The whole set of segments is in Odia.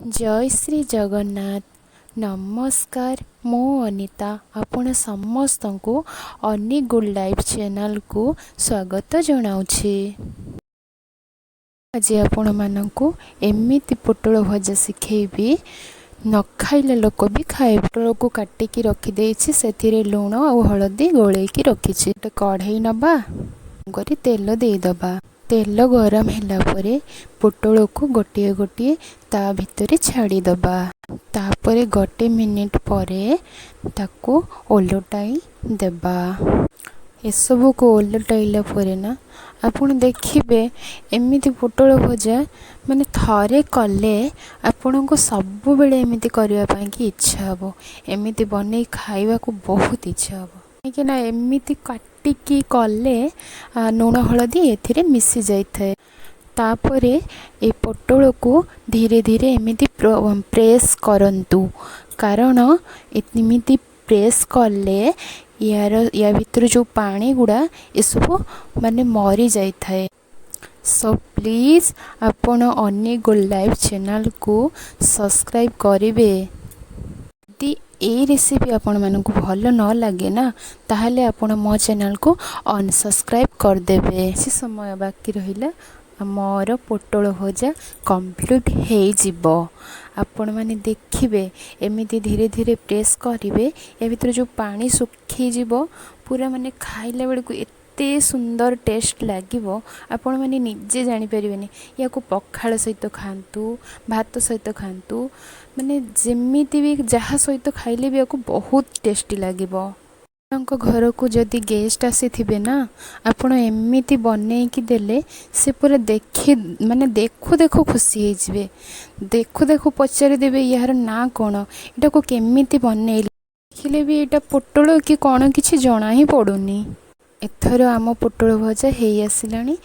ଜୟ ଶ୍ରୀ ଜଗନ୍ନାଥ। ନମସ୍କାର, ମୁଁ ଅନିତା, ଆପଣ ସମସ୍ତଙ୍କୁ ଅନି ଗୁଡ଼୍ ଲାଇଫ୍ ଚ୍ୟାନେଲକୁ ସ୍ୱାଗତ ଜଣାଉଛି। ଆଜି ଆପଣମାନଙ୍କୁ ଏମିତି ପୋଟଳ ଭଜା ଶିଖେଇବି, ନ ଖାଇଲେ ଲୋକ ବି ଖାଇବେ। ପୋଟଳକୁ କାଟିକି ରଖିଦେଇଛି, ସେଥିରେ ଲୁଣ ଆଉ ହଳଦୀ ଗୋଳେଇକି ରଖିଛି। ଗୋଟେ କଢ଼େଇ ନେବା କରି ତେଲ ଦେଇଦେବା। ତେଲ ଗରମ ହେଲା ପରେ ପୋଟଳକୁ ଗୋଟିଏ ଗୋଟିଏ ତା ଭିତରେ ଛାଡ଼ିଦେବା। ତାପରେ ଗୋଟେ ମିନିଟ୍ ପରେ ତାକୁ ଓଲଟାଇ ଦେବା। ଏସବୁକୁ ଓଲଟାଇଲା ପରେ ନା ଆପଣ ଦେଖିବେ, ଏମିତି ପୋଟଳ ଭଜା ମାନେ ଥରେ କଲେ ଆପଣଙ୍କୁ ସବୁବେଳେ ଏମିତି କରିବା ପାଇଁକି ଇଚ୍ଛା ହେବ। ଏମିତି ବନେଇ ଖାଇବାକୁ ବହୁତ ଇଚ୍ଛା ହେବ, କାହିଁକିନା ଏମିତି କାଟିକି କଲେ ଲୁଣ ହଳଦୀ ଏଥିରେ ମିଶି ଯାଇଥାଏ। ତାପରେ ଏ ପୋଟଳକୁ ଧୀରେ ଧୀରେ ଏମିତି ପ୍ରେସ୍ କରନ୍ତୁ, କାରଣ ଏମିତି ପ୍ରେସ୍ କଲେ ୟା ଭିତରୁ ଯେଉଁ ପାଣି ଗୁଡ଼ା ଏସବୁ ମାନେ ମରିଯାଇଥାଏ। ସୋ ପ୍ଲିଜ୍ ଆପଣ ଅନି ଗୁଡ଼୍ ଲାଇଫ୍ ଚ୍ୟାନେଲକୁ ସବସ୍କ୍ରାଇବ୍ କରିବେ। ଯଦି ଏଇ ରେସିପି ଆପଣମାନଙ୍କୁ ଭଲ ନ ଲାଗେ ନା, ତାହେଲେ ଆପଣ ମୋ ଚ୍ୟାନେଲକୁ ଅନସବସ୍କ୍ରାଇବ୍ କରିଦେବେ। କିଛି ସମୟ ବାକି ରହିଲା, ମୋର ପୋଟଳ ଭଜା କମ୍ପ୍ଲିଟ୍ ହେଇଯିବ। ଆପଣମାନେ ଦେଖିବେ, ଏମିତି ଧୀରେ ଧୀରେ ପ୍ରେସ୍ କରିବେ, ୟା ଭିତରେ ଯେଉଁ ପାଣି ଶୁଖିଯିବ ପୁରା, ମାନେ ଖାଇଲା ବେଳକୁ ଏତେ ସୁନ୍ଦର ଟେଷ୍ଟ ଲାଗିବ, ଆପଣମାନେ ନିଜେ ଜାଣିପାରିବେନି। ୟାକୁ ପଖାଳ ସହିତ ଖାଆନ୍ତୁ, ଭାତ ସହିତ ଖାଆନ୍ତୁ, ମାନେ ଯେମିତି ବି ଯାହା ସହିତ ଖାଇଲେ ବି ୟାକୁ ବହୁତ ଟେଷ୍ଟି ଲାଗିବ। ଆପଣଙ୍କ ଘରକୁ ଯଦି ଗେଷ୍ଟ ଆସିଥିବେ ନା, ଆପଣ ଏମିତି ବନେଇକି ଦେଲେ ସେ ପୁରା ଦେଖି ମାନେ ଦେଖୁ ଦେଖୁ ଖୁସି ହେଇଯିବେ। ଦେଖୁ ଦେଖୁ ପଚାରିଦେବେ, ଏହାର ନାଁ କ'ଣ, ଏଇଟାକୁ କେମିତି ବନେଇଲେ? ଦେଖିଲେ ବି ଏଇଟା ପୋଟଳ କି କ'ଣ କିଛି ଜଣା ହିଁ ପଡ଼ୁନି। ଏଥର ଆମ ପୋଟଳ ଭଜା ହେଇ ଆସିଲାଣି।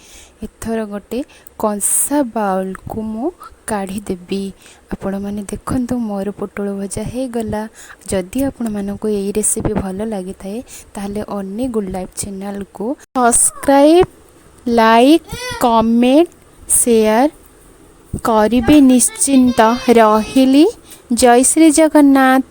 ଏଥର ଗୋଟେ କଂସା ବାଉଲକୁ ମୁଁ କାଢ଼ିଦେବି। ଆପଣମାନେ ଦେଖନ୍ତୁ, ମୋର ପୋଟଳ ଭଜା ହେଇଗଲା। ଯଦି ଆପଣମାନଙ୍କୁ ଏଇ ରେସିପି ଭଲ ଲାଗିଥାଏ, ତାହେଲେ ଅନି ଗୁଡ଼୍ ଲାଇଫ୍ ଚ୍ୟାନେଲକୁ ସବସ୍କ୍ରାଇବ୍, ଲାଇକ୍, କମେଣ୍ଟ, ସେୟାର କରିବେ ନିଶ୍ଚିନ୍ତ। ରହିଲି, ଜୟ ଶ୍ରୀ ଜଗନ୍ନାଥ।